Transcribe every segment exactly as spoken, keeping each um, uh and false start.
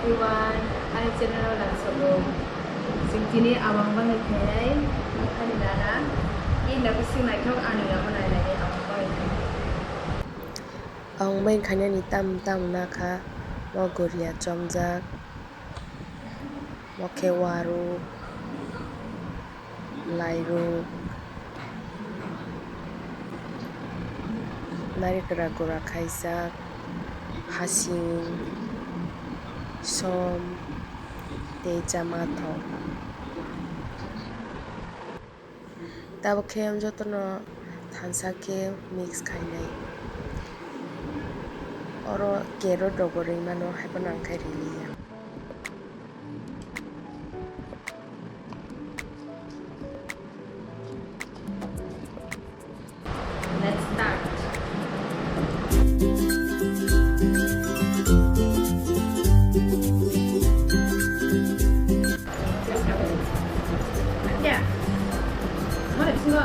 Everyone, ani channel o nang sobo. Chwng tini abang bangwi khainai, ani nana. Bini nokho swng naithok, ani nokho nai nai abang bangwi khainai. Abang bangwi khainani tam tam nakha, o goria chomjak, o khe waruk, lairuk, narikra gura khaijak, hasing, som tei chamathok. Tabuk khe jotono thansa khe mix khainai. Oro carrot rogo ringmano, haiphano ang khe riliya. Let's start. Ya. Mana bisingo?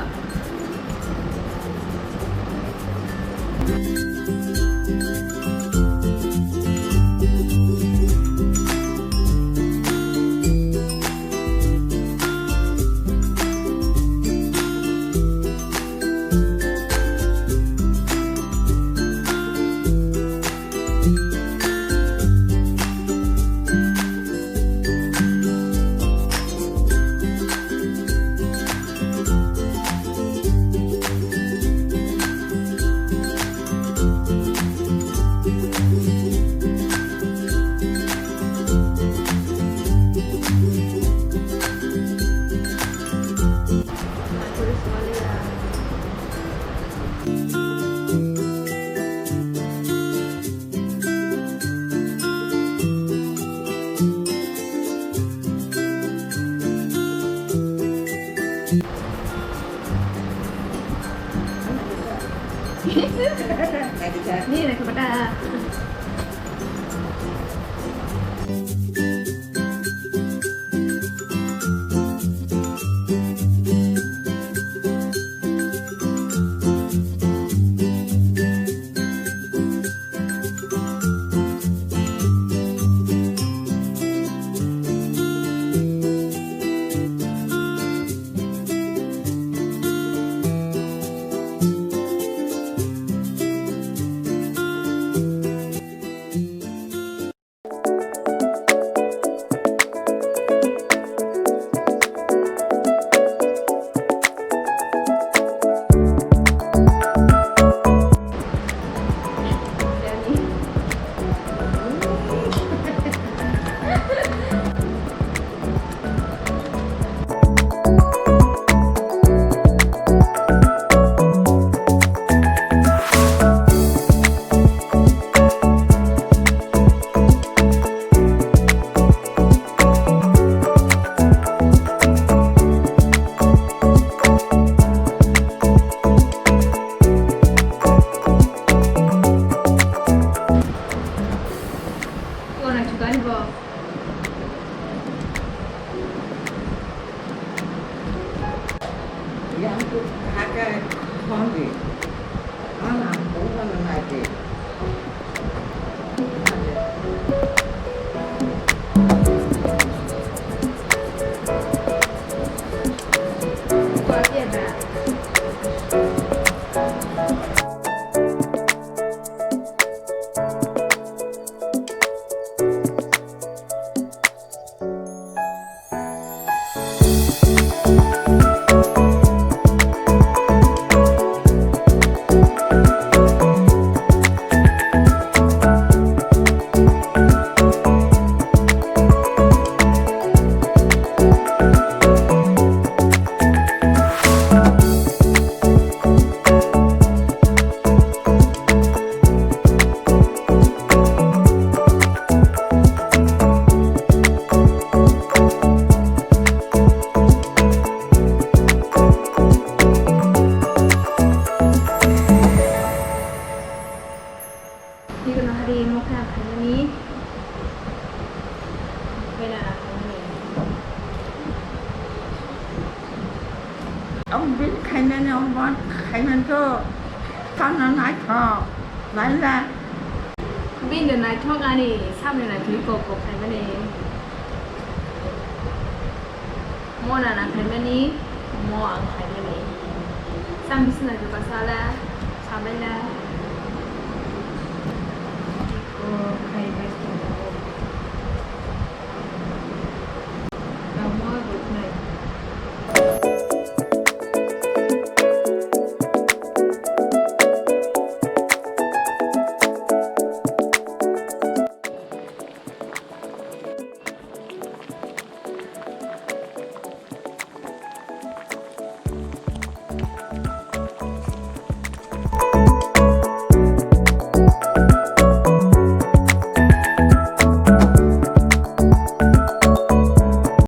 Ni nak kepada. Yang tu pakai kondi, mana bukan lagi. Tikono hari mokhe ang khainani. Mokhe na khainani. Ang bini khainani, ang bon khainani to. Tana naithok. Laila. Bini naithok ani samni naithok kok kok khaimani. Mo nana khaimani, mo ang khaimani. Sam bisna juga sala, samela.